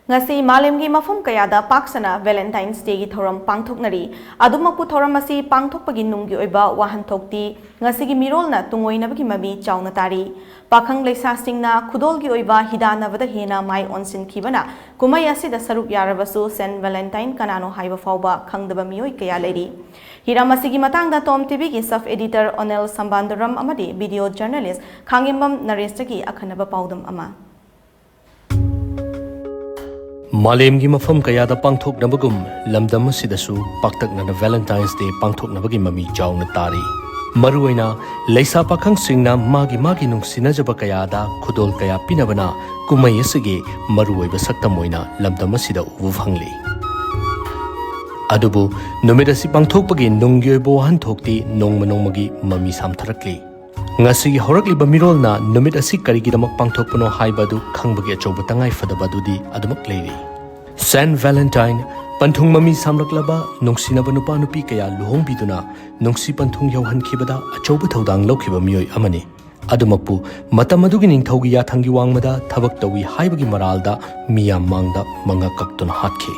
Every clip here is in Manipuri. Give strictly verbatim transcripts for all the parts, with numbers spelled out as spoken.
ꯉꯁꯤ ꯃꯥꯂꯦꯝꯒꯤ ꯃꯐꯝ ꯀꯌꯥꯗ ꯄꯥꯛ ꯁꯟꯅ Valentine's Dayꯒꯤ ꯊꯧꯔꯝ ꯄꯥꯡꯊꯣꯛꯅꯔꯤ꯫ ꯑꯗꯨꯃꯛꯄꯨ ꯊꯧꯔꯝ ꯑꯁꯤ ꯄꯥꯡꯊꯣꯛꯄꯒꯤ ꯅꯨꯡꯒꯤ ꯑꯣꯏꯕ ꯋꯥꯍꯟꯊꯣꯛꯇꯤ ꯉꯁꯤꯒꯤ ꯃꯤꯔꯣꯜꯅ ꯇꯨꯡꯑꯣꯏꯅꯕꯒꯤ ꯃꯃꯤ ꯆꯥꯎꯅ ꯇꯥꯔꯤ꯫ ꯄꯥꯈꯪ ꯂꯩꯁꯥꯁꯤꯡꯅ ꯈꯨꯗꯣꯜꯒꯤ ꯑꯣꯏꯕ ꯍꯤꯗꯥꯟꯅꯕꯗ ꯍꯦꯟꯅ ꯃꯥꯏ ꯑꯣꯟꯁꯤꯟꯈꯤꯕꯅ ꯀꯨꯝꯍꯩ ꯑꯁꯤꯗ ꯁꯔꯨꯛ ꯌꯥꯔꯕꯁꯨ Saint Valentine ꯀꯅꯥꯅꯣ ꯍꯥꯏꯕ ꯐꯥꯎꯕ ꯈꯪꯗꯕ ꯃꯤꯑꯣꯏ ꯀꯌꯥ ꯂꯩꯔꯤ꯫ ꯍꯤꯔꯝ ꯑꯁꯤꯒꯤ ꯃꯇꯥꯡꯗ Tom TVꯒꯤ sub editor Onel Sambandaram ꯑꯃꯗꯤ video journalist ꯈꯥꯡꯉꯦꯝꯕꯝ ꯅꯔꯦꯁꯇꯒꯤ ꯑꯈꯟꯅꯕ ꯄꯥꯎꯗꯝ ꯑꯃ꯫ ꯃꯥꯂꯦꯝꯒꯤ ꯃꯐꯝ ꯀꯌꯥꯗ ꯄꯥꯡꯊꯣꯛꯅꯕꯒꯨꯝ, ꯂꯝꯗꯝ ꯑꯁꯤꯗꯁꯨ ꯄꯥꯛꯇꯛꯅꯅ Valentine's Day ꯄꯥꯡꯊꯣꯛꯅꯕꯒꯤ ꯃꯃꯤ ꯆꯥꯎꯅ ꯇꯥꯔꯤ꯫ ꯃꯔꯨꯑꯣꯏꯅ ꯂꯩꯁꯥ ꯄꯥꯈꯪꯁꯤꯡꯅ ꯃꯥꯒꯤ ꯃꯥꯒꯤ ꯅꯨꯡꯁꯤꯅꯖꯕ ꯀꯌꯥꯗ ꯈꯨꯗꯣꯜ ꯀꯌꯥ ꯄꯤꯅꯕꯅ ꯀꯨꯝꯍꯩ ꯑꯁꯤꯒꯤ ꯃꯔꯨꯑꯣꯏꯕ ꯁꯛꯇꯝ ꯑꯣꯏꯅ ꯂꯝꯗꯝ ꯑꯁꯤꯗ ꯎꯕ ꯐꯪꯂꯤ꯫ ꯑꯗꯨꯕꯨ ꯅꯨꯃꯤꯠ ꯑꯁꯤ ꯄꯥꯡꯊꯣꯛꯄꯒꯤ ꯅꯨꯡꯒꯤ ꯑꯣꯏꯕ ꯋꯥꯍꯟꯊꯣꯛꯇꯤ ꯅꯣꯡꯃ ꯅꯣꯡꯃꯒꯤ ꯃꯃꯤ ꯁꯥꯝꯊꯔꯛꯂꯤ꯫ ꯉꯁꯤꯒꯤ ꯍꯧꯔꯛꯂꯤꯕ ꯃꯤꯔꯣꯜꯅ ꯅꯨꯃꯤꯠ ꯑꯁꯤ ꯀꯔꯤꯒꯤꯗꯃꯛ ꯄꯥꯡꯊꯣꯛꯄꯅꯣ ꯍꯥꯏꯕ ꯑꯗꯨ ꯈꯪꯕꯒꯤ ꯑꯆꯧꯕ ꯇꯉꯥꯏ ꯐꯗꯕ ꯑꯗꯨꯗꯤ ꯑꯗꯨꯃꯛ ꯂꯩꯔꯤ꯫ Saint Valentine, ꯄꯟꯊꯨꯡ ꯃꯃꯤ ꯁꯥꯝꯂꯛꯂꯕ ꯅꯨꯡꯁꯤꯅꯕ ꯅꯨꯄꯥ ꯅꯨꯄꯤ ꯀꯌꯥ ꯂꯨꯍꯣꯡꯕꯤꯗꯨꯅ ꯅꯨꯡꯁꯤ ꯄꯟꯊꯨꯡ ꯌꯧꯍꯟꯈꯤꯕꯗ ꯑꯆꯧꯕ ꯊꯧꯗꯥꯡ ꯂꯧꯈꯤꯕ ꯃꯤꯑꯣꯏ ꯑꯃꯅꯤ꯫ ꯑꯗꯨꯃꯛꯄꯨ ꯃꯇꯝ ꯑꯗꯨꯒꯤ ꯅꯤꯡꯊꯧꯒꯤ ꯌꯥꯊꯪꯒꯤ ꯋꯥꯡꯃꯗ ꯊꯕꯛ ꯇꯧꯏ ꯍꯥꯏꯕꯒꯤ ꯃꯔꯥꯜꯗ ꯃꯤꯌꯥꯝ ꯃꯥꯡꯗ ꯃꯉꯛ ꯀꯛꯇꯨꯅ ꯍꯥꯠꯈꯤ꯫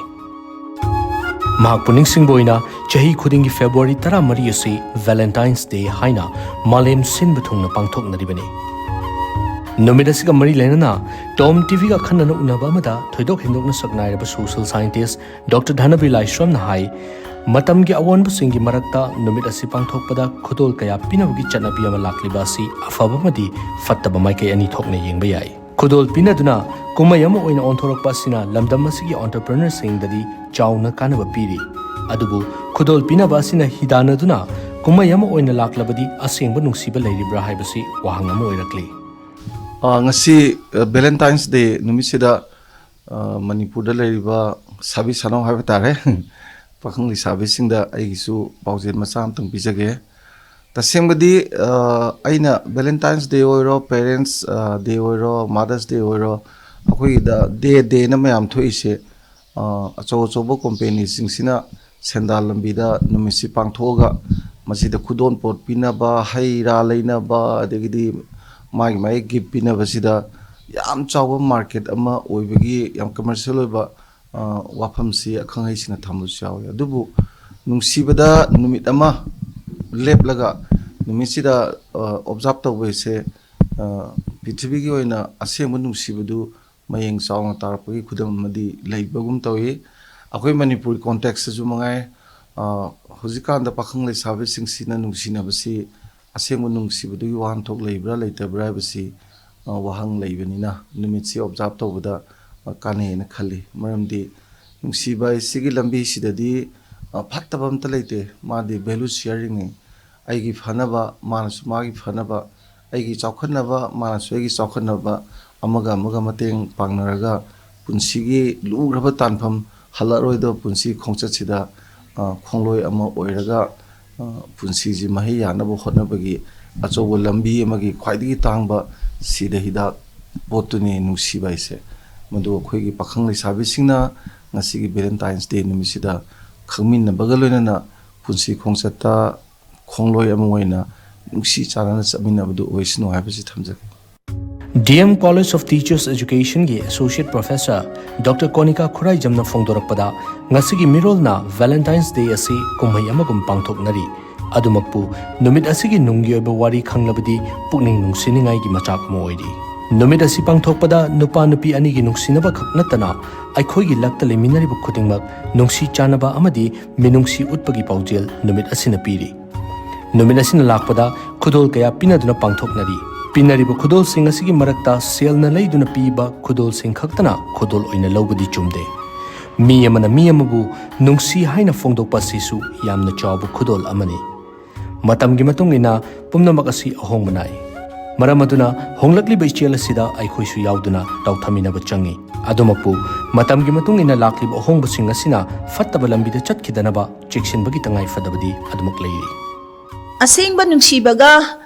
ꯃꯍꯥꯛꯄꯨ ꯅꯤꯡꯁꯤꯡꯕ ꯑꯣꯏꯅ ꯆꯍꯤ ꯈꯨꯗꯤꯡꯒꯤ February ꯇꯔꯥꯃꯔꯤ ꯑꯁꯤ Valentine's Day ꯍꯥꯏꯅ ꯃꯥꯂꯦꯝ ꯁꯤꯟꯕ ꯊꯨꯡꯅ ꯄꯥꯡꯊꯣꯛꯅꯔꯤꯕꯅꯤ꯫ ꯅꯨꯃꯤꯠ ꯑꯁꯤꯒ ꯃꯔꯤ ꯂꯩꯅꯅ Tom TVꯒ ꯑꯈꯟꯅꯅ ꯎꯅꯕ ꯑꯃꯗ ꯊꯣꯏꯗꯣꯛ ꯍꯦꯟꯗꯣꯛꯅ ꯁꯛꯅꯥꯏꯔꯕ social scientist Doctor ꯙꯅꯕꯤꯔ ꯂꯥꯏꯁ꯭ꯔꯝꯅ ꯍꯥꯏ, ꯃꯇꯝꯒꯤ ꯑꯑꯣꯟꯕꯁꯤꯡꯒꯤ ꯃꯔꯛꯇ ꯅꯨꯃꯤꯠ ꯑꯁꯤ ꯄꯥꯡꯊꯣꯛꯄꯗ ꯈꯨꯗꯣꯜ ꯀꯌꯥ ꯄꯤꯅꯕꯒꯤ ꯆꯠꯅꯕꯤ ꯑꯃ ꯂꯥꯛꯂꯤꯕ ꯑꯁꯤ ꯑꯐꯕ ꯑꯃꯗꯤ ꯐꯠꯇꯕ ꯃꯥꯏꯀꯩ ꯑꯅꯤ ꯊꯣꯛꯅ ꯌꯦꯡꯕ ꯌꯥꯏ꯫ ꯈꯨꯗꯣꯜ ꯄꯤꯅꯗꯨꯅ ꯀꯨꯝꯍꯩ ꯑꯃ ꯑꯣꯏꯅ ꯑꯣꯟꯊꯣꯔꯛꯄ ꯑꯁꯤꯅ ꯂꯝꯗꯝ ꯑꯁꯤꯒꯤ entrepreneurꯁꯤꯡꯗꯗꯤ ꯆꯥꯎꯅ ꯀꯥꯟꯅꯕ ꯄꯤꯔꯤ꯫ ꯑꯗꯨꯕꯨ ꯈꯨꯗꯣꯜ ꯄꯤꯅꯕ ꯑꯁꯤꯅ ꯍꯤꯗꯥꯟꯅꯗꯨꯅ ꯀꯨꯝꯍꯩ ꯑꯃ ꯑꯣꯏꯅ ꯂꯥꯛꯂꯕꯗꯤ ꯑꯁꯦꯡꯕ ꯅꯨꯡꯁꯤꯕ ꯂꯩꯔꯤꯕ꯭ꯔꯥ ꯍꯥꯏꯕꯁꯤ ꯋꯥꯍꯪ ꯑꯃ ꯑꯣꯏꯔꯛꯂꯤ꯫ ꯑ, ꯉꯁꯤ, ꯑ, Valentine's Day ꯅꯨꯃꯤꯠꯁꯤꯗ, ꯑ, ꯃꯅꯤꯄꯨꯔꯗ ꯂꯩꯔꯤꯕ ꯁꯥꯕꯤ ꯁꯥꯅꯧ ꯍꯥꯏꯕ ꯇꯥꯔꯦ, ꯄꯥꯈꯪ ꯂꯩꯁꯥꯕꯤꯁꯤꯡꯗ ꯑꯩꯒꯤꯁꯨ ꯄꯥꯎꯖꯦꯜ ꯃꯆꯥ ꯑꯃꯇꯪ ꯄꯤꯖꯒꯦ꯫ ꯇꯁꯦꯡꯕꯗꯤ, ꯑ, ꯑꯩꯅ Valentine's Day ꯑꯣꯏꯔꯣ, Parents, ꯑ, Day ꯑꯣꯏꯔꯣ, Mother's Day ꯑꯣꯏꯔꯣ, ꯑꯩꯈꯣꯏꯒꯤꯗ day dayꯅ ꯃꯌꯥꯝ ꯊꯣꯛꯏꯁꯦ, ꯑ, ꯑꯆꯧ ꯑꯆꯧꯕ companyꯁꯤꯡꯁꯤꯅ ꯁꯦꯟꯗꯥꯟ ꯂꯝꯕꯤꯗ ꯅꯨꯃꯤꯠꯁꯤ ꯄꯥꯡꯊꯣꯛꯑꯒ ꯃꯁꯤꯗ ꯈꯨꯗꯣꯜꯄꯣꯠ ꯄꯤꯅꯕ, ꯍꯩ ꯔꯥ ꯂꯩꯅꯕ, ꯑꯗꯒꯤꯗꯤ ꯃꯥꯒꯤ ꯃꯥꯒꯤ gift ꯄꯤꯅꯕꯁꯤꯗ ꯌꯥꯝ ꯆꯥꯎꯕ ꯃꯥꯔꯀꯦꯠ ꯑꯃ ꯑꯣꯏꯕꯒꯤ ꯌꯥꯝ ꯀꯃꯔꯁꯤꯌꯦꯜ ꯑꯣꯏꯕ, ꯑ, ꯋꯥꯐꯝꯁꯤ ꯑꯈꯪ ꯑꯍꯩꯁꯤꯡꯅ ꯊꯝꯕꯁꯨ ꯌꯥꯎꯏ꯫ ꯑꯗꯨꯕꯨ ꯅꯨꯡꯁꯤꯕꯗ ꯅꯨꯃꯤꯠ ꯑꯃ ꯂꯦꯞꯂꯒ ꯅꯨꯃꯤꯠꯁꯤꯗ, ꯑ, ꯑꯣꯕꯖꯥꯔꯕ ꯇꯧꯕꯁꯦ, ꯑ, ꯄ꯭ꯔꯤꯊꯤꯕꯤꯒꯤ ꯑꯣꯏꯅ ꯑꯁꯦꯡꯕ ꯅꯨꯡꯁꯤꯕꯗꯨ ꯃꯌꯦꯡ ꯆꯥꯎꯅ ꯇꯥꯔꯛꯄꯒꯤ ꯈꯨꯗꯝ ꯑꯃꯗꯤ ꯂꯩꯕꯒꯨꯝ ꯇꯧꯏ꯫ ꯑꯩꯈꯣꯏ ꯃꯅꯤꯄꯨꯔ ꯀꯣꯟꯇꯦꯛꯁꯇꯁꯨ ꯃꯉꯥꯏ, ꯑ, ꯍꯧꯖꯤꯛꯀꯥꯟꯗ ꯄꯥꯈꯪ ꯂꯩꯁꯥꯕꯤꯁꯤꯡꯁꯤꯅ ꯅꯨꯡꯁꯤꯅꯕꯁꯤ ꯑꯁꯦꯡꯕ ꯅꯨꯡꯁꯤꯕꯗꯨꯒꯤ ꯋꯥꯍꯟꯊꯣꯛ ꯂꯩꯕ꯭ꯔꯥ ꯂꯩꯇꯕ꯭ꯔꯥ ꯍꯥꯏꯕꯁꯤ, ꯑ, ꯋꯥꯍꯪ ꯂꯩꯕꯅꯤꯅ ꯅꯨꯃꯤꯠꯁꯤ ꯑꯣꯕꯖꯥꯔꯕ ꯇꯧꯕꯗ, ꯑ, ꯀꯥꯟꯅꯩ ꯍꯥꯏꯅ ꯈꯜꯂꯤ꯫ ꯃꯔꯝꯗꯤ ꯅꯨꯡꯁꯤꯕ ꯍꯥꯏꯁꯤꯒꯤ ꯂꯝꯕꯤꯁꯤꯗꯗꯤ, ꯑ, ꯐꯠꯇꯕ ꯑꯝꯇ ꯂꯩꯇꯦ꯫ ꯃꯥꯗꯤ ꯚꯦꯂꯨ ꯁꯤꯌꯔꯤꯡꯅꯤ꯫ ꯑꯩꯒꯤ ꯐꯅꯕ, ꯃꯥꯅꯁꯨ ꯃꯥꯒꯤ ꯐꯅꯕ, ꯑꯩꯒꯤ ꯆꯥꯎꯈꯠꯅꯕ, ꯃꯥꯅꯁꯨ ꯑꯩꯒꯤ ꯆꯥꯎꯈꯠꯅꯕ, ꯑꯃꯒ ꯑꯃꯒ ꯃꯇꯦꯡ ꯄꯥꯡꯅꯔꯒ ꯄꯨꯟꯁꯤꯒꯤ ꯂꯨꯈ꯭ꯔꯕ ꯇꯥꯟꯐꯝ, ꯍꯜꯂꯛꯑꯔꯣꯏꯗꯕ ꯄꯨꯟꯁꯤ ꯈꯣꯡꯆꯠꯁꯤꯗ, ꯑ, ꯈꯣꯡꯂꯣꯏ ꯑꯃ ꯑꯣꯏꯔꯒ, ꯑ, ꯄꯨꯟꯁꯤꯁꯤ ꯃꯍꯩ ꯌꯥꯅꯕ ꯍꯣꯠꯅꯕꯒꯤ ꯑꯆꯧꯕ ꯂꯝꯕꯤ ꯑꯃꯒꯤ ꯈ꯭ꯋꯥꯏꯗꯒꯤ ꯇꯥꯡꯕ ꯁꯤꯗ ꯍꯤꯗꯥꯛ ꯄꯣꯠꯇꯨꯅꯤ ꯅꯨꯡꯁꯤꯕ ꯍꯥꯏꯁꯦ꯫ ꯃꯗꯨ ꯑꯩꯈꯣꯏꯒꯤ ꯄꯥꯈꯪ ꯂꯩꯁꯥꯕꯤꯁꯤꯡꯅ ꯉꯁꯤꯒꯤ ꯚꯦꯂꯦꯟꯇꯥꯏꯟꯁ ꯗꯦ ꯅꯨꯃꯤꯠꯁꯤꯗ ꯈꯪꯃꯤꯟꯅꯕꯒ ꯂꯣꯏꯅꯅ ꯄꯨꯟꯁꯤ ꯈꯣꯡꯆꯠꯇ ꯈꯣꯡꯂꯣꯏ ꯑꯃ ꯑꯣꯏꯅ ꯅꯨꯡꯁꯤ ꯆꯥꯟꯅꯅ ꯆꯠꯃꯤꯟꯅꯕꯗꯨ ꯑꯣꯏꯁꯅꯨ ꯍꯥꯏꯕꯁꯤ ꯊꯝꯖꯒꯦ꯫ D M College of Teachers Educationꯒꯤ Associate Professor Doctor ꯀꯣꯅꯤꯀꯥ ꯈꯨꯔꯥꯏꯖꯝꯅ ꯐꯣꯡꯗꯣꯔꯛꯄꯗ, ꯉꯁꯤꯒꯤ ꯃꯤꯔꯣꯜꯅ Valentine's Day ꯑꯁꯤ ꯀꯨꯝꯍꯩ ꯑꯃꯒꯨꯝ ꯄꯥꯡꯊꯣꯛꯅꯔꯤ꯫ ꯑꯗꯨꯃꯛꯄꯨ, ꯅꯨꯃꯤꯠ ꯑꯁꯤꯒꯤ ꯅꯨꯡꯒꯤ ꯑꯣꯏꯕ ꯋꯥꯔꯤ ꯈꯪꯂꯕꯗꯤ ꯄꯨꯛꯅꯤꯡ ꯅꯨꯡꯁꯤꯅꯤꯡꯉꯥꯏꯒꯤ ꯃꯆꯥꯛ ꯑꯃ ꯑꯣꯏꯔꯤ꯫ ꯅꯨꯃꯤꯠ ꯑꯁꯤ ꯄꯥꯡꯊꯣꯛꯄꯗ ꯅꯨꯄꯥ ꯅꯨꯄꯤ ꯑꯅꯤꯒꯤ ꯅꯨꯡꯁꯤꯅꯕ ꯈꯛ ꯅꯠꯇꯅ ꯑꯩꯈꯣꯏꯒꯤ ꯂꯛꯇ ꯂꯩꯃꯤꯟꯅꯔꯤꯕ ꯈꯨꯗꯤꯡꯃꯛ ꯅꯨꯡꯁꯤ ꯆꯥꯟꯅꯕ ꯑꯃꯗꯤ ꯃꯤꯅꯨꯡꯁꯤ ꯎꯠꯄꯒꯤ ꯄꯥꯎꯖꯦꯜ ꯅꯨꯃꯤꯠ ꯑꯁꯤꯅ ꯄꯤꯔꯤ꯫ ꯅꯨꯃꯤꯠ ꯑꯁꯤꯅ ꯂꯥꯛꯄꯗ ꯈꯨꯗꯣꯜ ꯀꯌꯥ ꯄꯤꯅꯗꯨꯅ ꯄꯥꯡꯊꯣꯛꯅꯔꯤ꯫ ꯄꯤꯅꯔꯤꯕ ꯈꯨꯗꯣꯜꯁꯤꯡ ꯑꯁꯤꯒꯤ ꯃꯔꯛꯇ ꯁꯦꯜꯅ ꯂꯩꯗꯨꯅ ꯄꯤꯕ ꯈꯨꯗꯣꯜꯁꯤꯡ ꯈꯛꯇꯅ ꯈꯨꯗꯣꯜ ꯑꯣꯏꯅ ꯂꯧꯕꯗꯤ ꯆꯨꯝꯗꯦ꯫ ꯃꯤ ꯑꯃꯅ ꯃꯤ ꯑꯃꯕꯨ ꯅꯨꯡꯁꯤ ꯍꯥꯏꯅ ꯐꯣꯡꯗꯣꯛꯄ ꯑꯁꯤꯁꯨ ꯌꯥꯝꯅ ꯆꯥꯎꯕ ꯈꯨꯗꯣꯜ ꯑꯃꯅꯤ꯫ ꯃꯇꯝꯒꯤ ꯃꯇꯨꯡ ꯏꯟꯅ ꯄꯨꯝꯅꯃꯛ ꯑꯁꯤ ꯑꯍꯣꯡꯕ ꯅꯥꯏ꯫ ꯃꯔꯝ ꯑꯗꯨꯅ ꯍꯣꯡꯂꯛꯂꯤꯕ ꯏꯆꯦꯜ ꯑꯁꯤꯗ ꯑꯩꯈꯣꯏꯁꯨ ꯌꯥꯎꯗꯨꯅ ꯇꯧꯊꯃꯤꯟꯅꯕ ꯆꯪꯏ꯫ ꯑꯗꯨꯃꯛꯄꯨ, ꯃꯇꯝꯒꯤ ꯃꯇꯨꯡ ꯏꯟꯅ ꯂꯥꯛꯂꯤꯕ ꯑꯍꯣꯡꯕꯁꯤꯡ ꯑꯁꯤꯅ ꯐꯠꯇꯕ ꯂꯝꯕꯤꯗ ꯆꯠꯈꯤꯗꯅꯕ ꯆꯦꯛꯁꯤꯟꯕꯒꯤ ꯇꯉꯥꯏ ꯐꯗꯕꯗꯤ ꯑꯗꯨꯃꯛ ꯂꯩꯔꯤ꯫ ꯑꯁꯦꯡꯕ ꯅꯨꯡꯁꯤꯕꯒ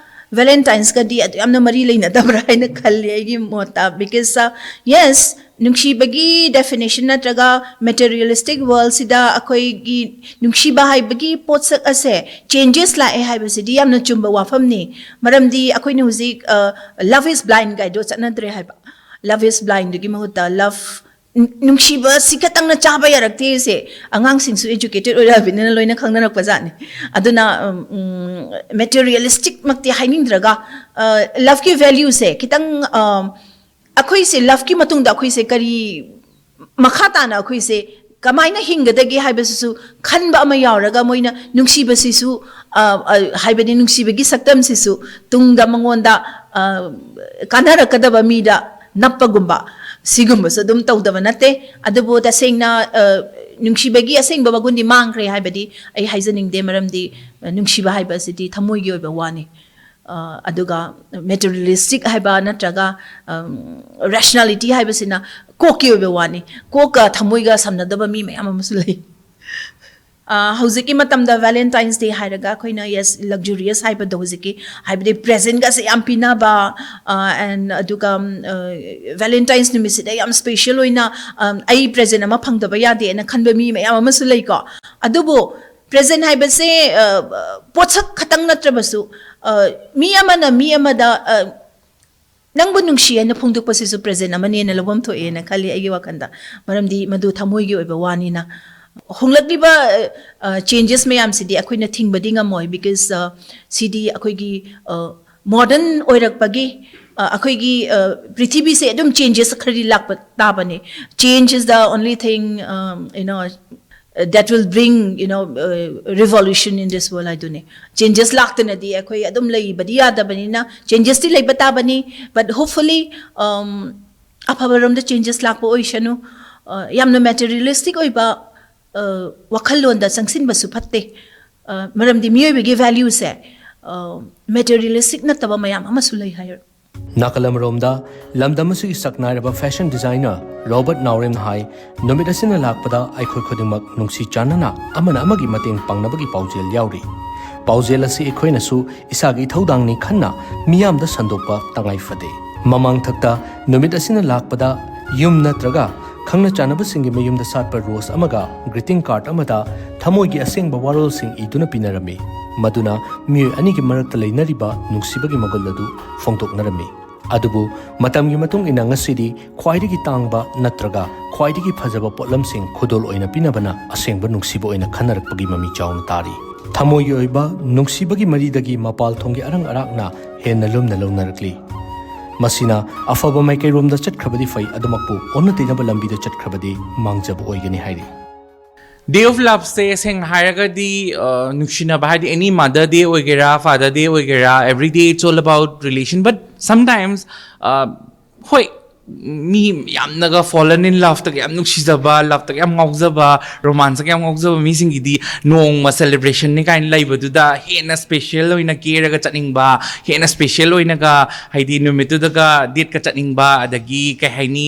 ꯚꯦꯂꯦꯟꯇꯥꯏꯟꯁꯀꯗꯤ ꯑꯗꯨ ꯌꯥꯝꯅ ꯃꯔꯤ ꯂꯩꯅꯗꯕ꯭ꯔꯥ ꯍꯥꯏꯅ ꯈꯜꯂꯤ ꯑꯩꯒꯤ ꯃꯣꯠꯇ꯫ Because, uh, yes, ꯅꯨꯡꯁꯤꯕꯒꯤ ꯗꯦꯐꯤꯅꯦꯁꯟ ꯅꯠꯇ꯭ꯔꯒ ꯃꯦꯇꯦꯔꯤꯌꯦꯂꯤꯁꯇꯤꯛ ꯋꯥꯔꯜꯁꯤꯗ ꯑꯩꯈꯣꯏꯒꯤ ꯅꯨꯡꯁꯤꯕ ꯍꯥꯏꯕꯒꯤ ꯄꯣꯠꯁꯛ ꯑꯁꯦ ꯆꯦꯟꯖꯦꯁ ꯂꯥꯛꯑꯦ ꯍꯥꯏꯕꯁꯤꯗꯤ ꯌꯥꯝꯅ ꯆꯨꯝꯕ ꯋꯥꯐꯝꯅꯤ꯫ ꯃꯔꯝꯗꯤ ꯑꯩꯈꯣꯏꯅ ꯍꯧꯖꯤꯛ, uh, love is blind ꯀꯥꯏꯗꯣ ꯆꯠꯅꯗ꯭ꯔꯦ ꯍꯥꯏꯕ꯫ Love is Blindꯗꯨꯒꯤ ꯃꯍꯨꯠꯇ love, ꯅꯨꯡꯁꯤꯕ ꯁꯤ ꯈꯛꯇꯪꯅ ꯆꯥꯕ ꯌꯥꯔꯛꯇꯦꯁꯦ ꯑꯉꯥꯡꯁꯤꯡꯁꯨ educated ꯑꯣꯏꯔꯛꯑꯕꯅꯤꯅ ꯂꯣꯏꯅ ꯈꯪꯅꯔꯛꯄ ꯖꯥꯠꯅꯤ꯫ ꯑꯗꯨꯅ materialistic ꯃꯛꯇꯤ ꯍꯥꯏꯅꯤꯡꯗ꯭ꯔꯒ loveꯀꯤ valueꯁꯦ ꯈꯤꯇꯪ, ꯑꯩꯈꯣꯏꯁꯦ loveꯀꯤ ꯃꯇꯨꯡꯗ ꯑꯩꯈꯣꯏꯁꯦ ꯀꯔꯤ ꯃꯈꯥ ꯇꯥꯅ ꯑꯩꯈꯣꯏꯁꯦ ꯀꯃꯥꯏꯅ ꯍꯤꯡꯒꯗꯒꯦ ꯍꯥꯏꯕꯁꯤꯁꯨ ꯈꯟꯕ ꯑꯃ ꯌꯥꯎꯔꯒ ꯃꯣꯏꯅ ꯅꯨꯡꯁꯤꯕꯁꯤꯁꯨ, ꯍꯥꯏꯕꯗꯤ ꯅꯨꯡꯁꯤꯕꯒꯤ ꯁꯛꯇꯝꯁꯤꯁꯨ ꯇꯨꯡꯗ ꯃꯉꯣꯟꯗ ꯀꯥꯟꯅꯔꯛꯀꯗꯕ ꯃꯤꯗ ꯅꯞꯄꯒꯨꯝꯕ, ꯁꯤꯒꯨꯝꯕꯁꯨ ꯑꯗꯨꯝ ꯇꯧꯗꯕ ꯅꯠꯇꯦ꯫ ꯑꯗꯨꯕꯨ ꯇꯁꯦꯡꯅ ꯅꯨꯡꯁꯤꯕꯒꯤ ꯑꯁꯦꯡꯕ ꯃꯒꯨꯟꯗꯤ ꯃꯥꯡꯈ꯭ꯔꯦ ꯍꯥꯏꯕꯗꯤ ꯑꯩ ꯍꯥꯏꯖꯅꯤꯡꯗꯦ, ꯃꯔꯝꯗꯤ ꯅꯨꯡꯁꯤꯕ ꯍꯥꯏꯕ ꯑꯁꯤꯗꯤ ꯊꯃꯣꯏꯒꯤ ꯑꯣꯏꯕ ꯋꯥꯅꯤ꯫ ꯑꯗꯨꯒ materialistic ꯍꯥꯏꯕ ꯅꯠꯇ꯭ꯔꯒ rationality ꯍꯥꯏꯕꯁꯤꯅ ꯀꯣꯛꯀꯤ ꯑꯣꯏꯕ ꯋꯥꯅꯤ꯫ ꯀꯣꯛꯀ ꯊꯃꯣꯏꯒ ꯁꯝꯅꯗꯕ ꯃꯤ ꯃꯌꯥꯝ ꯑꯃꯁꯨ ꯂꯩ꯫ ꯍꯧꯖꯤꯛꯀꯤ ꯃꯇꯝꯗ Valentine's Day ꯍꯥꯏꯔꯒ ꯑꯩꯈꯣꯏꯅ, yes, luxurious ꯍꯥꯏꯕꯗꯣ, ꯍꯧꯖꯤꯛꯀꯤ ꯍꯥꯏꯕꯗꯤ presentꯒꯁꯦ ꯌꯥꯝ ꯄꯤꯅꯕ, and ꯑꯗꯨꯒ Valentine's ꯅꯨꯃꯤꯠꯁꯤꯗ ꯌꯥꯝ special ꯑꯣꯏꯅ ꯑꯩ present ꯑꯃ ꯐꯪꯗꯕ ꯌꯥꯗꯦꯅ ꯈꯟꯕ ꯃꯤ ꯃꯌꯥꯝ ꯑꯃꯁꯨ ꯂꯩꯀꯣ꯫ ꯑꯗꯨꯕꯨ present ꯍꯥꯏꯕꯁꯦ ꯄꯣꯠꯁꯛ ꯈꯛꯇꯪ ꯅꯠꯇ꯭ꯔꯕꯁꯨ, ꯃꯤ ꯑꯃꯅ ꯃꯤ ꯑꯃꯗ ꯅꯪꯕꯨ ꯅꯨꯡꯁꯤ ꯍꯥꯏꯅ ꯐꯣꯡꯗꯣꯛꯄꯁꯤꯁꯨ present ꯑꯃꯅꯦꯅ ꯂꯧꯐꯝ ꯊꯣꯛꯑꯦꯅ ꯈꯜꯂꯤ ꯑꯩꯒꯤ ꯋꯥꯈꯜꯗ꯫ ꯃꯔꯝꯗꯤ ꯃꯗꯨ ꯊꯃꯣꯏꯒꯤ ꯑꯣꯏꯕ ꯋꯥꯅꯤꯅ꯫ ꯍꯣꯡꯂꯛꯂꯤꯕ changes ꯃꯌꯥꯝꯁꯤꯗꯤ ꯑꯩꯈꯣꯏꯅ ꯊꯤꯡꯕꯗꯤ ꯉꯝꯃꯣꯏ, because ꯁꯤꯗꯤ ꯑꯩꯈꯣꯏꯒꯤ modern ꯑꯣꯏꯔꯛꯄꯒꯤ, ꯑꯩꯈꯣꯏꯒꯤ ꯄ꯭ꯔꯤꯊꯤꯕꯤꯁꯦ ꯑꯗꯨꯝ changes ꯈꯔꯗꯤ ꯂꯥꯛꯄ ꯇꯥꯕꯅꯤ꯫ Change is the only thing, you know, that will bring, you know, revolution in this world ꯍꯥꯏꯗꯨꯅꯤ꯫ Changes ꯂꯥꯛꯇꯅꯗꯤ ꯑꯩꯈꯣꯏ ꯑꯗꯨꯝ ꯂꯩꯕꯗꯤ ꯌꯥꯗꯕꯅꯤꯅ, changesꯇꯤ ꯂꯩꯕ ꯇꯥꯕꯅꯤ꯫ But hopefully ꯑꯐꯕꯔꯣꯝꯗ changes ꯂꯥꯛꯄ ꯑꯣꯏꯁꯅꯨ꯫ ꯌꯥꯝꯅ materialistic ꯑꯣꯏꯕ ꯋꯥꯈꯜꯂꯣꯟꯗ ꯆꯪꯁꯤꯟꯕꯁꯨ ꯐꯠꯇꯦ꯫ ꯃꯔꯝꯗꯤ ꯃꯤꯑꯣꯏꯕꯒꯤ valueꯁꯦ materialistic ꯅꯠꯇꯕ ꯃꯌꯥꯝ ꯑꯃꯁꯨ ꯂꯩ ꯍꯥꯏ꯫ ꯅꯥꯀꯜ ꯑꯃꯔꯣꯝꯗ, ꯂꯝꯗꯝ ꯑꯁꯤꯒꯤ ꯁꯛ ꯅꯥꯏꯔꯕ fashion designer ꯔꯣꯕꯔꯠ ꯅꯥꯎꯔꯦꯝꯅ ꯍꯥꯏ, ꯅꯨꯃꯤꯠ ꯑꯁꯤꯅ ꯂꯥꯛꯄꯗ ꯑꯩꯈꯣꯏ ꯈꯨꯗꯤꯡꯃꯛ ꯅꯨꯡꯁꯤ ꯆꯥꯟꯅꯅ ꯑꯃꯅ ꯑꯃꯒꯤ ꯃꯇꯦꯡ ꯄꯥꯡꯅꯕꯒꯤ ꯄꯥꯎꯖꯦꯜ ꯌꯥꯎꯔꯤ꯫ ꯄꯥꯎꯖꯦꯜ ꯑꯁꯤ ꯑꯩꯈꯣꯏꯅꯁꯨ ꯏꯁꯥꯒꯤ ꯏꯊꯧꯗꯥꯡꯅꯤ ꯈꯟꯅ ꯃꯤꯌꯥꯝꯗ ꯁꯟꯗꯣꯛꯄ ꯇꯉꯥꯏ ꯐꯗꯦ꯫ ꯃꯃꯥꯡꯊꯛꯇ ꯅꯨꯃꯤꯠ ꯑꯁꯤꯅ ꯂꯥꯛꯄꯗ ꯌꯨꯝ ꯅꯠꯇ꯭ꯔꯒ ꯈꯪꯅ ꯆꯥꯟꯅꯕꯁꯤꯡꯒꯤ ꯃꯌꯨꯝꯗ ꯁꯥꯠꯄ rose ꯑꯃꯒ greeting card ꯑꯃꯗ ꯊꯃꯣꯏꯒꯤ ꯑꯁꯦꯡꯕ ꯋꯥꯔꯣꯜꯁꯤꯡ ꯏꯗꯨꯅ ꯄꯤꯅꯔꯝꯃꯤ, ꯃꯗꯨꯅ ꯃꯤꯑꯣꯏ ꯑꯅꯤꯒꯤ ꯃꯔꯛꯇ ꯂꯩꯅꯔꯤꯕ ꯅꯨꯡꯁꯤꯕꯒꯤ ꯃꯒꯨꯟ ꯑꯗꯨ ꯐꯣꯡꯗꯣꯛꯅꯔꯝꯃꯤ꯫ ꯑꯗꯨꯕꯨ ꯃꯇꯝꯒꯤ ꯃꯇꯨꯡ ꯏꯟꯅ ꯉꯁꯤꯗꯤ ꯈ꯭ꯋꯥꯏꯗꯒꯤ ꯇꯥꯡꯕ ꯅꯠꯇ꯭ꯔꯒ ꯈ꯭ꯋꯥꯏꯗꯒꯤ ꯐꯖꯕ ꯄꯣꯠꯂꯝꯁꯤꯡ ꯈꯨꯗꯣꯜ ꯑꯣꯏꯅ ꯄꯤꯅꯕꯅ ꯑꯁꯦꯡꯕ ꯅꯨꯡꯁꯤꯕ ꯑꯣꯏꯅ ꯈꯟꯅꯔꯛꯄꯒꯤ ꯃꯃꯤ ꯆꯥꯎꯅ ꯇꯥꯔꯤ꯫ ꯊꯃꯣꯏꯒꯤ ꯑꯣꯏꯕ ꯅꯨꯡꯁꯤꯕꯒꯤ ꯃꯔꯤꯗꯒꯤ ꯃꯄꯥꯜ ꯊꯣꯡꯒꯤ ꯑꯔꯪ ꯑꯔꯥꯛꯅ ꯍꯦꯟꯅ ꯂꯨꯝꯅ ꯂꯧꯅꯔꯛꯂꯤ꯫ ꯃꯁꯤꯅ ꯑꯐꯕ ꯃꯥꯏꯀꯩꯔꯣꯝꯗ ꯆꯠꯈ꯭ꯔꯕꯗꯤ ꯐꯩ, ꯑꯗꯨꯃꯛꯄꯨ ꯑꯣꯟꯅ ꯇꯩꯅꯕ ꯂꯝꯕꯤꯗ ꯆꯠꯈ꯭ꯔꯕꯗꯤ ꯃꯥꯡꯖꯕ ꯑꯣꯏꯒꯅꯤ ꯍꯥꯏꯔꯤ꯫ ꯗꯦ ꯑꯣꯐ ꯂꯚꯁꯦ ꯁꯦꯡꯅ ꯍꯥꯏꯔꯒꯗꯤ ꯑ, ꯅꯨꯡꯁꯤꯅꯕ ꯍꯥꯏꯗꯤ any mother day ꯑꯣꯏꯒꯦꯔꯥ, father day ꯑꯣꯏꯒꯦꯔꯥ, every day it's all about relation, but sometimes, ꯍꯣꯏ, ꯃꯤ ꯌꯥꯝꯅꯒ fallen in loveꯇꯒ ꯌꯥꯝ ꯅꯨꯡꯁꯤꯖꯕ, loveꯇꯒ ꯌꯥꯝ ꯉꯥꯎꯖꯕ, romanceꯇꯒ ꯌꯥꯝ ꯉꯥꯎꯖꯕ ꯃꯤꯁꯤꯡꯒꯤꯗꯤ ꯅꯣꯡꯃ celebrationꯅꯤ ꯀꯥꯏꯅ ꯂꯩꯕꯗꯨꯗ ꯍꯦꯟꯅ special ꯑꯣꯏꯅ ꯀꯦꯔꯒ ꯆꯠꯅꯤꯡꯕ, ꯍꯦꯟꯅ special ꯑꯣꯏꯅꯒ ꯍꯥꯏꯗꯤ ꯅꯨꯃꯤꯠꯇꯨꯗꯒ dateꯀ ꯆꯠꯅꯤꯡꯕ, ꯑꯗꯒꯤ ꯀꯩ ꯍꯥꯏꯅꯤ,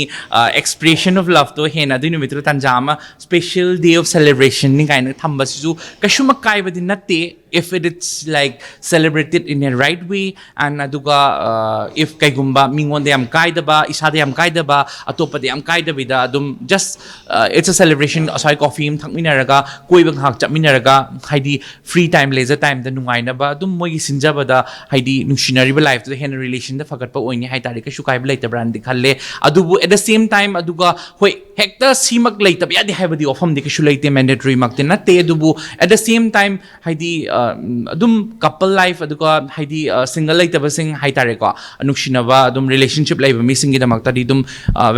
expression of loveꯇꯣ ꯍꯦꯟꯅ ꯑꯗꯨꯒꯤ ꯅꯨꯃꯤꯠꯇꯨꯗ ꯇꯥꯟꯖꯥ ꯑꯃ special day of celebrationꯅꯤ ꯀꯥꯏꯅ ꯊꯝꯕꯁꯤꯁꯨ ꯀꯩꯁꯨꯝ ꯑꯀꯥꯏꯕꯗꯤ ꯅꯠꯇꯦ, if it is like celebrated in a right way, and ꯑꯗꯨꯒ if ꯀꯩꯒꯨꯝꯕ ꯃꯤꯉꯣꯟꯗ ꯌꯥꯝ ꯀꯥꯏꯗꯕ, ꯏꯁꯥꯗ ꯌꯥꯝ ꯀꯥꯏꯗꯕ, ꯑꯇꯣꯞꯄꯗ ꯌꯥꯝ ꯀꯥꯏꯗꯕꯤꯗ ꯑꯗꯨꯝ just it's a celebration, ꯑꯁ꯭ꯋꯥꯏ coffee ꯑꯃ ꯊꯛꯃꯤꯟꯅꯔꯒ, ꯀꯣꯏꯕ ꯉꯥꯏꯍꯥꯛ ꯆꯠꯃꯤꯟꯅꯔꯒ, ꯍꯥꯏꯗꯤ free time, leisure timeꯗ ꯅꯨꯡꯉꯥꯏꯅꯕ ꯑꯗꯨꯝ ꯃꯣꯏꯒꯤ ꯁꯤꯟꯖꯕꯗ ꯍꯥꯏꯗꯤ ꯅꯨꯡꯁꯤꯅꯔꯤꯕ lifeꯇꯨꯗ ꯍꯦꯟꯅ relationꯗ ꯐꯒꯠꯄ ꯑꯣꯏꯅꯤ ꯍꯥꯏ ꯇꯥꯔꯗꯤ ꯀꯩꯁꯨ ꯀꯥꯏꯕ ꯂꯩꯇꯕ꯭ꯔꯥꯅꯗꯤ ꯈꯜꯂꯦ꯫ ꯑꯗꯨꯕꯨ at the same time ꯑꯗꯨꯒ ꯍꯣꯏ, ꯍꯦꯛꯇ ꯁꯤꯃꯛ ꯂꯩꯇꯕ ꯌꯥꯗꯦ ꯍꯥꯏꯕꯗꯤ ꯋꯥꯐꯝꯗꯤ ꯀꯩꯁꯨ ꯂꯩꯇꯦ, mandatoryꯃꯛꯇꯤ ꯅꯠꯇꯦ꯫ ꯑꯗꯨꯕꯨ at the same time ꯍꯥꯏꯗꯤ ꯑ, ꯑꯗꯨꯝ couple life ꯑꯗꯨꯒ ꯍꯥꯏꯗꯤ single ꯂꯩꯇꯕꯁꯤꯡ ꯍꯥꯏ ꯇꯥꯔꯦꯀꯣ, ꯅꯨꯡꯁꯤꯅꯕ ꯑꯗꯨꯝ relationship ꯂꯩꯕ ꯃꯤꯁꯤꯡꯒꯤꯗꯃꯛꯇꯗꯤ ꯑꯗꯨꯝ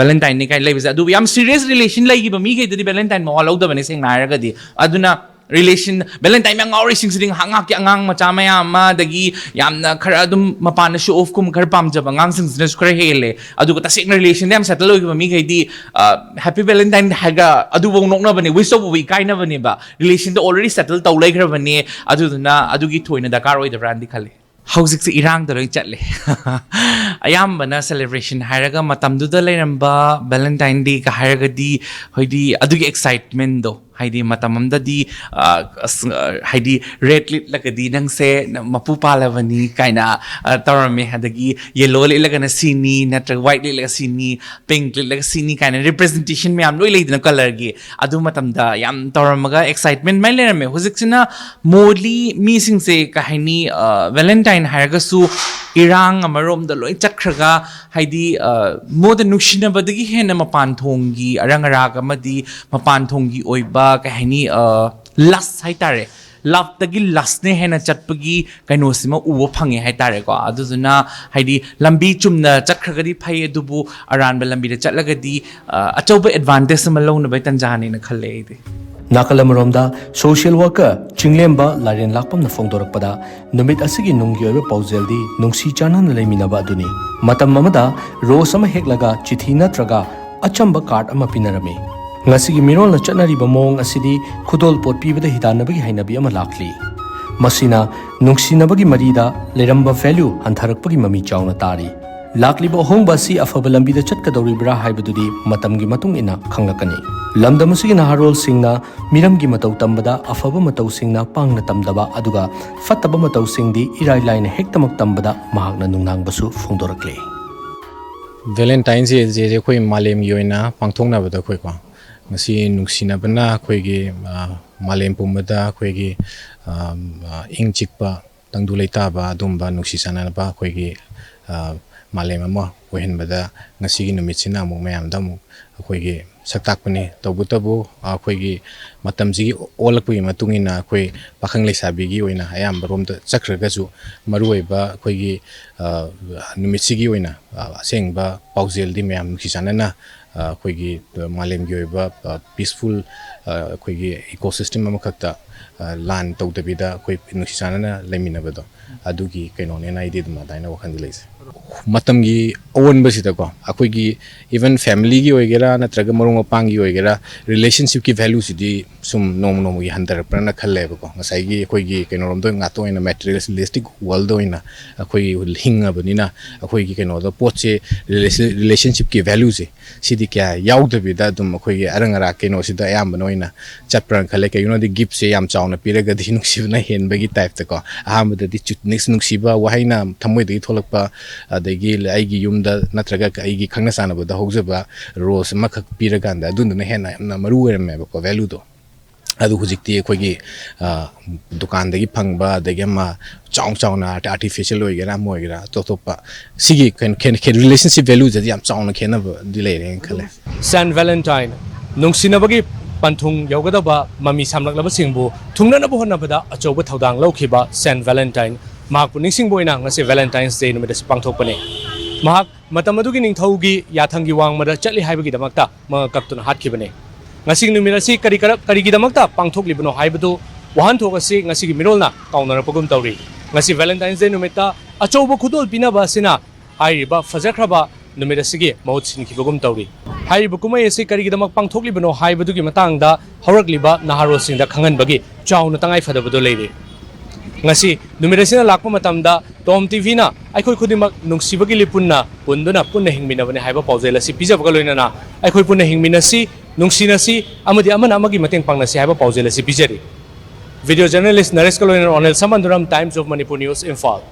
Valentineꯅꯤ ꯀꯥꯏꯅ ꯂꯩꯕꯁꯦ꯫ ꯑꯗꯨꯕꯨ ꯌꯥꯝ serious relation ꯂꯩꯈꯤꯕ ꯃꯤꯈꯩꯗꯗꯤ Valentine ꯃꯋꯥ ꯂꯧꯗꯕꯅꯦ ꯁꯦꯡꯅ ꯍꯥꯏꯔꯒꯗꯤ꯫ ꯑꯗꯨꯅ relation, Valentine ꯌꯥꯝ ꯉꯥꯎꯔꯤꯁꯤꯡꯁꯤꯗꯤ ꯉꯥꯏꯍꯥꯛ ꯉꯥꯏꯍꯥꯛꯀꯤ ꯑꯉꯥꯡ ꯃꯆꯥ ꯃꯌꯥꯝ ꯑꯃ, ꯑꯗꯒꯤ ꯌꯥꯝꯅ ꯈꯔ ꯑꯗꯨꯝ ꯃꯄꯥꯟꯗ show offꯀꯨꯝꯕ ꯈꯔ ꯄꯥꯝꯖꯕ ꯑꯉꯥꯡꯁꯤꯡꯁꯤꯅꯁꯨ ꯈꯔ ꯍꯦꯜꯂꯦ꯫ ꯑꯗꯨꯒ ꯇꯁꯦꯡꯅ relationꯗ ꯌꯥꯝ settle ꯑꯣꯏꯈꯤꯕ ꯃꯤꯈꯩꯗꯤ Happy Valentine ꯍꯥꯏꯒ ꯑꯗꯨꯐꯧ ꯅꯣꯛꯅꯕꯅꯦ, wish ꯇꯧꯕꯕꯨ ꯏꯀꯥꯏꯅꯕꯅꯦꯕ꯫ Relationꯗ already settle ꯇꯧ ꯂꯩꯈ꯭ꯔꯕꯅꯦ, ꯑꯗꯨꯗꯨꯅ ꯑꯗꯨꯒꯤ ꯊꯣꯏꯅ ꯗꯔꯀꯥꯔ ꯑꯣꯏꯗꯕ꯭ꯔꯥꯅꯗꯤ ꯈꯜꯂꯤ꯫ ꯍꯧꯖꯤꯛꯁꯦ ꯏꯔꯥꯡꯗ ꯂꯣꯏ ꯆꯠꯂꯦ꯫ ꯑꯌꯥꯝꯕꯅ celebration ꯍꯥꯏꯔꯒ ꯃꯇꯝꯗꯨꯗ ꯂꯩꯔꯝꯕ Valentine Dayꯒ ꯍꯥꯏꯔꯒꯗꯤ ꯍꯥꯏꯗꯤ ꯑꯗꯨꯒꯤ excitementꯗꯣ ꯍꯥꯏꯗꯤ ꯃꯇꯝ ꯑꯃꯗꯗꯤ ꯑ, ꯑꯁ, ꯑ, ꯍꯥꯏꯗꯤ ꯔꯦꯗ ꯂꯤꯠꯂꯒꯗꯤ ꯅꯪꯁꯦ ꯃꯄꯨ ꯄꯥꯜꯂꯕꯅꯤ ꯀꯥꯏꯅ ꯑ, ꯇꯧꯔꯝꯃꯦ꯫ ꯑꯗꯒꯤ ꯌꯦꯜꯂꯣ ꯂꯤꯠꯂꯒꯅ ꯁꯤꯅꯤ, ꯅꯠꯇ꯭ꯔꯒ ꯋꯥꯏꯠ ꯂꯤꯠꯂꯒ ꯁꯤꯅꯤ, ꯄꯤꯡ ꯂꯤꯠꯂꯒ ꯁꯤꯅꯤ ꯀꯥꯏꯅ ꯔꯤꯄ꯭ꯔꯖꯦꯟꯇꯦꯁꯟ ꯃꯌꯥꯝ ꯂꯣꯏ ꯂꯩꯗꯅ ꯀꯂꯔꯒꯤ꯫ ꯑꯗꯨ ꯃꯇꯝꯗ ꯌꯥꯝ ꯇꯧꯔꯝꯃꯒ ꯑꯦꯛꯁꯥꯏꯠꯃꯦꯟ ꯃꯥꯏ ꯂꯩꯔꯝꯃꯦ꯫ ꯍꯧꯖꯤꯛꯁꯤꯅ ꯃꯣꯔꯂꯤ ꯃꯤꯁꯤꯡꯁꯦ ꯀꯩ ꯍꯥꯏꯅꯤ, ꯚꯦꯂꯦꯟꯇꯥꯏꯟ ꯍꯥꯏꯔꯒꯁꯨ ꯏꯔꯥꯡ ꯑꯃꯔꯣꯝꯗ ꯂꯣꯏ ꯆꯠꯈ꯭ꯔꯒ, ꯍꯥꯏꯗꯤ ꯃꯣꯗ ꯅꯨꯡꯁꯤꯅꯕꯗꯒꯤ ꯍꯦꯟꯅ ꯃꯄꯥꯟ ꯊꯣꯡꯒꯤ ꯑꯔꯪ ꯑꯔꯥꯛ ꯑꯃꯗꯤ ꯃꯄꯥꯟ ꯊꯣꯡꯒꯤ ꯑꯣꯏꯕ ꯀꯩ ꯍꯥꯏꯅꯤ, ꯂꯁ ꯍꯥꯏꯇꯥꯔꯦ, ꯂꯞꯇꯒꯤ ꯂꯁꯅ ꯍꯦꯟꯅ ꯆꯠꯄꯒꯤ ꯀꯩꯅꯣꯁꯤꯃ ꯎꯕ ꯐꯪꯉꯦ ꯍꯥꯏꯇꯥꯔꯦꯀꯣ꯫ ꯑꯗꯨꯗꯨꯅ ꯍꯥꯏꯗꯤ ꯂꯝꯕꯤ ꯆꯨꯝꯅ ꯆꯠꯈ꯭ꯔꯒꯗꯤ ꯐꯩ, ꯑꯗꯨꯕꯨ ꯑꯔꯥꯟꯕ ꯂꯝꯕꯤꯗ ꯆꯠꯂꯒꯗꯤ ꯑ, ꯑꯆꯧꯕ ꯑꯦꯗꯚꯥꯟꯇꯦꯖ ꯑꯃ ꯂꯧꯅꯕ ꯇꯟꯖꯥꯅꯦꯅ ꯈꯜꯂꯦ ꯑꯩꯗꯤ꯫ ꯅꯥꯀꯜ ꯑꯃꯔꯣꯝꯗ, ꯁꯣꯁꯤꯌꯦꯜ ꯋꯥꯔꯀꯔ ꯆꯤꯡꯂꯦꯝꯕ ꯂꯥꯏꯔꯦꯟ ꯂꯥꯛꯄꯝꯅ ꯐꯣꯡꯗꯣꯔꯛꯄꯗ, ꯅꯨꯃꯤꯠ ꯑꯁꯤꯒꯤ ꯅꯨꯡꯒꯤ ꯑꯣꯏꯕ ꯄꯥꯎꯖꯦꯜꯗꯤ ꯅꯨꯡꯁꯤ ꯆꯥꯟꯅꯅ ꯂꯩꯃꯤꯟꯅꯕ ꯑꯗꯨꯅꯤ꯫ ꯃꯇꯝ ꯑꯃꯗ ꯔꯣꯁ ꯑꯃ ꯍꯦꯛꯂꯒ ꯆꯤꯊꯤ ꯅꯠꯇ꯭ꯔꯒ ꯑꯆꯝꯕ ꯀꯥꯔꯗ ꯑꯃ ꯄꯤꯅꯔꯝꯃꯤ꯫ ꯉꯁꯤꯒꯤ ꯃꯤꯔꯣꯜꯅ ꯆꯠꯅꯔꯤꯕ ꯃꯑꯣꯡ ꯑꯁꯤꯗꯤ ꯈꯨꯗꯣꯜꯄꯣꯠ ꯄꯤꯕꯗ ꯍꯤꯗꯥꯟꯅꯕꯒꯤ ꯍꯩꯅꯕꯤ ꯑꯃ ꯂꯥꯛꯂꯤ꯫ ꯃꯁꯤꯅ ꯅꯨꯡꯁꯤꯅꯕꯒꯤ ꯃꯔꯤꯗ ꯂꯩꯔꯝꯕ ꯚꯦꯂ꯭ꯌꯨ ꯍꯟꯊꯔꯛꯄꯒꯤ ꯃꯃꯤ ꯆꯥꯎꯅ ꯇꯥꯔꯤ꯫ ꯂꯥꯛꯂꯤꯕ ꯑꯍꯣꯡꯕ ꯑꯁꯤ ꯑꯐꯕ ꯂꯝꯕꯤꯗ ꯆꯠꯀꯗꯧꯔꯤꯕ꯭ꯔꯥ ꯍꯥꯏꯕꯗꯨꯗꯤ ꯃꯇꯝꯒꯤ ꯃꯇꯨꯡ ꯏꯟꯅ ꯈꯪꯂꯛꯀꯅꯤ꯫ ꯂꯝꯗꯝ ꯑꯁꯤꯒꯤ ꯅꯍꯥꯔꯣꯜꯁꯤꯡꯅ ꯃꯤꯔꯝꯒꯤ ꯃꯇꯧ ꯇꯝꯕꯗ ꯑꯐꯕ ꯃꯇꯧꯁꯤꯡꯅ ꯄꯥꯡꯅ ꯇꯝꯗꯕ, ꯑꯗꯨꯒ ꯐꯠꯇꯕ ꯃꯇꯧꯁꯤꯡꯗꯤ ꯏꯔꯥꯏ ꯂꯥꯏꯅ ꯍꯦꯛꯇꯃꯛ ꯇꯝꯕꯗ ꯃꯍꯥꯛꯅ ꯅꯨꯡꯅꯥꯡꯕꯁꯨ ꯐꯣꯡꯗꯣꯔꯛꯂꯤ꯫ ꯚꯦꯂꯦꯟꯇꯥꯏꯟꯁꯦ ꯍꯧꯖꯤꯛ ꯑꯩꯈꯣꯏ ꯃꯥꯂꯦꯝꯒꯤ ꯑꯣꯏꯅ ꯄꯥꯡꯊꯣꯛꯅꯕꯗ ꯑꯩꯈꯣꯏꯀꯣ, ꯉꯁꯤ ꯅꯨꯡꯁꯤꯅꯕꯅ ꯑꯩꯈꯣꯏꯒꯤ, ꯑ, ꯃꯥꯂꯦꯝ ꯄꯨꯝꯕꯗ ꯑꯩꯈꯣꯏꯒꯤ, ꯑ, ꯑ, ꯏꯪ ꯆꯤꯛꯄ, ꯇꯪꯗꯨ ꯂꯩꯇꯥꯕ, ꯑꯗꯨꯝꯕ ꯅꯨꯡꯁꯤ ꯆꯥꯟꯅꯕ ꯑꯩꯈꯣꯏꯒꯤ, ꯑ, ꯃꯥꯂꯦꯝ ꯑꯃ ꯑꯣꯏꯍꯟꯕꯗ ꯉꯁꯤꯒꯤ ꯅꯨꯃꯤꯠꯁꯤꯅ ꯑꯃꯨꯛ ꯃꯌꯥꯝꯗ ꯑꯃꯨꯛ ꯑꯩꯈꯣꯏꯒꯤ ꯁꯛ ꯇꯥꯛꯄꯅꯤ꯫ ꯇꯧꯕꯇꯕꯨ ꯑꯩꯈꯣꯏꯒꯤ ꯃꯇꯝꯁꯤꯒꯤ ꯑꯣꯜꯂꯛꯄꯒꯤ ꯃꯇꯨꯡ ꯏꯟꯅ ꯑꯩꯈꯣꯏ ꯄꯥꯈꯪ ꯂꯩꯁꯥꯕꯤꯒꯤ ꯑꯣꯏꯅ ꯑꯌꯥꯝꯕ ꯔꯣꯝꯗ ꯆꯠꯈ꯭ꯔꯒꯁꯨ, ꯃꯔꯨꯑꯣꯏꯕ ꯑꯩꯈꯣꯏꯒꯤ, ꯑ, ꯅꯨꯃꯤꯠꯁꯤꯒꯤ ꯑꯣꯏꯅ, ꯑ, ꯑꯁꯦꯡꯕ ꯄꯥꯎꯖꯦꯜꯗꯤ ꯃꯌꯥꯝ ꯅꯨꯡꯁꯤ ꯆꯥꯟꯅꯅ, ꯑ, ꯑꯩꯈꯣꯏꯒꯤ ꯃꯥꯂꯦꯝꯒꯤ ꯑꯣꯏꯕ, ꯑ, ꯄꯤꯁꯐꯨꯜ, ꯑ, ꯑꯩꯈꯣꯏꯒꯤ ꯏꯀꯣꯁꯤꯁꯇꯦꯝ ꯑꯃꯈꯛꯇ, ꯑ, ꯂꯥꯟ ꯇꯧꯗꯕꯤꯗ ꯑꯩꯈꯣꯏ ꯅꯨꯡꯁꯤ ꯆꯥꯟꯅꯅ ꯂꯩꯃꯤꯟꯅꯕꯗꯣ, ꯑꯗꯨꯒꯤ ꯀꯩꯅꯣꯅꯦꯅ ꯑꯩꯗꯤ ꯑꯗꯨꯝ ꯑꯗꯨꯃꯥꯏꯅ ꯋꯥꯈꯜꯗ ꯂꯩꯖꯩ꯫ ꯃꯇꯝꯒꯤ ꯑꯑꯣꯟꯕꯁꯤꯗꯀꯣ, ꯑꯩꯈꯣꯏꯒꯤ even ꯐꯦꯃꯤꯂꯤꯒꯤ ꯑꯣꯏꯒꯦꯔꯥ ꯅꯠꯇ꯭ꯔꯒ ꯃꯔꯨꯞ ꯃꯄꯥꯡꯒꯤ ꯑꯣꯏꯒꯦꯔꯥ, ꯔꯤꯂꯦꯁꯟꯁꯤꯞꯀꯤ ꯚꯦꯂ꯭ꯌꯨꯁꯤꯗꯤ ꯁꯨꯝ ꯅꯣꯡꯃ ꯅꯣꯡꯃꯒꯤ ꯍꯟꯊꯔꯛꯄ꯭ꯔꯅ ꯈꯜꯂꯦꯕꯀꯣ꯫ ꯉꯁꯥꯏꯒꯤ ꯑꯩꯈꯣꯏꯒꯤ ꯀꯩꯅꯣꯔꯣꯝꯗ ꯉꯥꯛꯇ ꯑꯣꯏꯅ, ꯃꯦꯇꯔꯤꯌꯦꯂꯤꯁꯇꯤꯛ ꯋꯥꯔꯜꯗ ꯑꯣꯏꯅ ꯑꯩꯈꯣꯏꯒꯤ ꯍꯤꯡꯉꯕꯅꯤꯅ, ꯑꯩꯈꯣꯏꯒꯤ ꯀꯩꯅꯣꯗ ꯄꯣꯠꯁꯦ, ꯔꯤꯂꯦꯁꯟꯁꯤꯞꯀꯤ ꯚꯦꯂ꯭ꯌꯨꯁꯦ ꯁꯤ ꯗꯤ ꯀꯌꯥ ꯌꯥꯎꯗꯕꯤꯗ ꯑꯗꯨꯝ ꯑꯩꯈꯣꯏꯒꯤ ꯑꯔꯪ ꯑꯔꯥꯛ ꯀꯩꯅꯣꯁꯤꯗ ꯑꯌꯥꯝꯕꯅ ꯑꯣꯏꯅ ꯆꯠꯄ꯭ꯔꯥꯅ ꯈꯜꯂꯦ꯫ ꯀꯩꯒꯤꯅꯣꯗꯤ ꯒꯤꯐꯁꯦ ꯌꯥꯝ ꯆꯥꯎꯅ ꯄꯤꯔꯒꯗꯤ ꯅꯨꯡꯁꯤꯕꯅ ꯍꯦꯟꯕꯒꯤ ꯇꯥꯏꯞꯇꯀꯣ꯫ ꯑꯍꯥꯟꯕꯗꯗꯤ ꯆꯨ-, ꯅꯤꯡꯁ-, ꯅꯨꯡꯁꯤꯕ ꯋꯥꯍꯩꯅ ꯊꯃꯣꯏꯗꯒꯤ ꯊꯣꯛꯂꯛꯄ, ꯑꯗꯒꯤ ꯑꯩꯒꯤ ꯌꯨꯝꯗ ꯅꯠꯇ꯭ꯔꯒ ꯑꯩꯒꯤ ꯈꯪꯅ ꯆꯥꯟꯅꯕꯗ ꯍꯧꯖꯕ ꯔꯣꯁ ꯑꯃꯈꯛ ꯄꯤꯔꯀꯥꯟꯗ ꯑꯗꯨꯗꯨꯅ ꯍꯦꯟꯅ ꯌꯥꯝꯅ ꯃꯔꯨ ꯑꯣꯏꯔꯝꯃꯦꯕꯀꯣ, ꯚꯦꯂꯨꯗꯣ꯫ ꯑꯗꯨ ꯍꯧꯖꯤꯛꯇꯤ ꯑꯩꯈꯣꯏꯒꯤ, ꯑ, ꯗꯨꯀꯥꯟꯗꯒꯤ ꯐꯪꯕ, ꯑꯗꯒꯤ ꯑꯃ ꯆꯥꯎ ꯆꯥꯎꯅ ꯑꯥꯔꯇꯤꯐꯤꯁꯤꯌꯦꯜ ꯑꯣꯏꯒꯦꯔꯥ, ꯑꯃ ꯑꯣꯏꯒꯦꯔꯥ, ꯑꯇꯣꯞ ꯑꯇꯣꯞꯄ ꯁꯤꯒꯤ ꯀꯩꯅꯣ ꯈꯦ-, ꯈꯦ-, ꯔꯤꯂꯦꯁꯟꯁꯤꯞ ꯚꯦꯂꯨꯁꯤꯗꯤ ꯌꯥꯝ ꯆꯥꯎꯅ ꯈꯦꯠꯅꯕꯗꯤ ꯂꯩꯔꯦꯅ ꯈꯜꯂꯦ꯫ ꯁꯦꯟ ꯚꯦꯂꯦꯟꯇꯥꯏꯟ, ꯅꯨꯡꯁꯤꯅꯕꯒꯤ ꯄꯟꯊꯨꯡ ꯌꯧꯒꯗꯕ ꯃꯃꯤ ꯁꯥꯝꯂꯛꯂꯕꯁꯤꯡꯕꯨ ꯊꯨꯡꯅꯅꯕ ꯍꯣꯠꯅꯕꯗ ꯑꯆꯧꯕ ꯊꯧꯗꯥꯡ ꯂꯧꯈꯤꯕ ꯁꯦꯟ ꯚꯦꯂꯦꯟꯇꯥꯏꯟ, ꯃꯍꯥꯛꯄꯨ ꯅꯤꯡꯁꯤꯡꯕ ꯑꯣꯏꯅ ꯉꯁꯤ ꯚꯦꯂꯦꯟꯇꯥꯏꯟꯁ ꯗꯦ ꯅꯨꯃꯤꯠ ꯑꯁꯤ ꯄꯥꯡꯊꯣꯛꯄꯅꯤ꯫ ꯃꯍꯥꯛ ꯃꯇꯝ ꯑꯗꯨꯒꯤ ꯅꯤꯡꯊꯧꯒꯤ ꯌꯥꯊꯪꯒꯤ ꯋꯥꯡꯃꯗ ꯆꯠꯂꯤ ꯍꯥꯏꯕꯒꯤꯗꯃꯛꯇ ꯃꯉꯛ ꯀꯛꯇꯨꯅ ꯍꯥꯠꯈꯤꯕꯅꯤ꯫ ꯉꯁꯤꯒꯤ ꯅꯨꯃꯤꯠ ꯑꯁꯤ ꯀꯔꯤ ꯀꯔ-, ꯀꯔꯤꯒꯤꯗꯃꯛꯇ ꯄꯥꯡꯊꯣꯛꯂꯤꯕꯅꯣ ꯍꯥꯏꯕꯗꯨ ꯋꯥꯍꯟꯊꯣꯛ ꯑꯁꯤ ꯉꯁꯤꯒꯤ ꯃꯤꯔꯣꯜꯅ ꯀꯥꯎꯅꯔꯛꯄꯒꯨꯝ ꯇꯧꯔꯤ꯫ ꯉꯁꯤ ꯚꯦꯂꯦꯟꯇꯥꯏꯟꯁ ꯗꯦ ꯅꯨꯃꯤꯠꯇ ꯑꯆꯧꯕ ꯈꯨꯗꯣꯜ ꯄꯤꯅꯕ ꯑꯁꯤꯅ ꯍꯥꯏꯔꯤꯕ ꯐꯖꯈ꯭ꯔꯕ ꯅꯨꯃꯤꯠ ꯑꯁꯤꯒꯤ ꯃꯍꯨꯠ ꯁꯤꯟꯈꯤꯕꯒꯨꯝ ꯇꯧꯔꯤ꯫ ꯍꯥꯏꯔꯤꯕ ꯀꯨꯝꯍꯩ ꯑꯁꯤ ꯀꯔꯤꯒꯤꯗꯃꯛ ꯄꯥꯡꯊꯣꯛꯂꯤꯕꯅꯣ ꯍꯥꯏꯕꯗꯨꯒꯤ ꯃꯇꯥꯡꯗ ꯍꯧꯔꯛꯂꯤꯕ ꯅꯍꯥꯔꯣꯜꯁꯤꯡꯗ ꯈꯪꯍꯟꯕꯒꯤ ꯆꯥꯎꯅ ꯇꯉꯥꯏꯐꯗꯕꯗꯨ ꯂꯩꯔꯤ꯫ ꯉꯁꯤ ꯅꯨꯃꯤꯠ ꯑꯁꯤꯅ ꯂꯥꯛꯄ ꯃꯇꯝꯗ ꯇꯣꯝ ꯇꯤꯚꯤꯅ ꯑꯩꯈꯣꯏ ꯈꯨꯗꯤꯡꯃꯛ ꯅꯨꯡꯁꯤꯕꯒꯤ ꯂꯤꯄꯨꯟꯅ ꯄꯨꯟꯗꯨꯅ ꯄꯨꯟꯅ ꯍꯤꯡꯃꯤꯟꯅꯕꯅꯤ ꯍꯥꯏꯕ ꯄꯥꯎꯖꯦꯜ ꯑꯁꯤ ꯄꯤꯖꯕꯒ ꯂꯣꯏꯅꯅ ꯑꯩꯈꯣꯏ ꯄꯨꯟꯅ ꯍꯤꯡꯃꯤꯟꯅꯁꯤ, ꯅꯨꯡꯁꯤꯅꯁꯤ ꯑꯃꯗꯤ ꯑꯃꯅ ꯑꯃꯒꯤ ꯃꯇꯦꯡ ꯄꯥꯡꯅꯁꯤ ꯍꯥꯏꯕ ꯄꯥꯎꯖꯦꯜ ꯑꯁꯤ ꯄꯤꯖꯔꯤ꯫ ꯚꯤꯗꯤꯑꯣ ꯖꯔꯅꯦꯂꯤꯁ ꯅꯔꯦꯁꯀ ꯂꯣꯏꯅꯅ ꯑꯣꯅꯤꯜ ꯁꯃꯟꯗꯨꯔꯝ, Times of Manipur News, Imphal.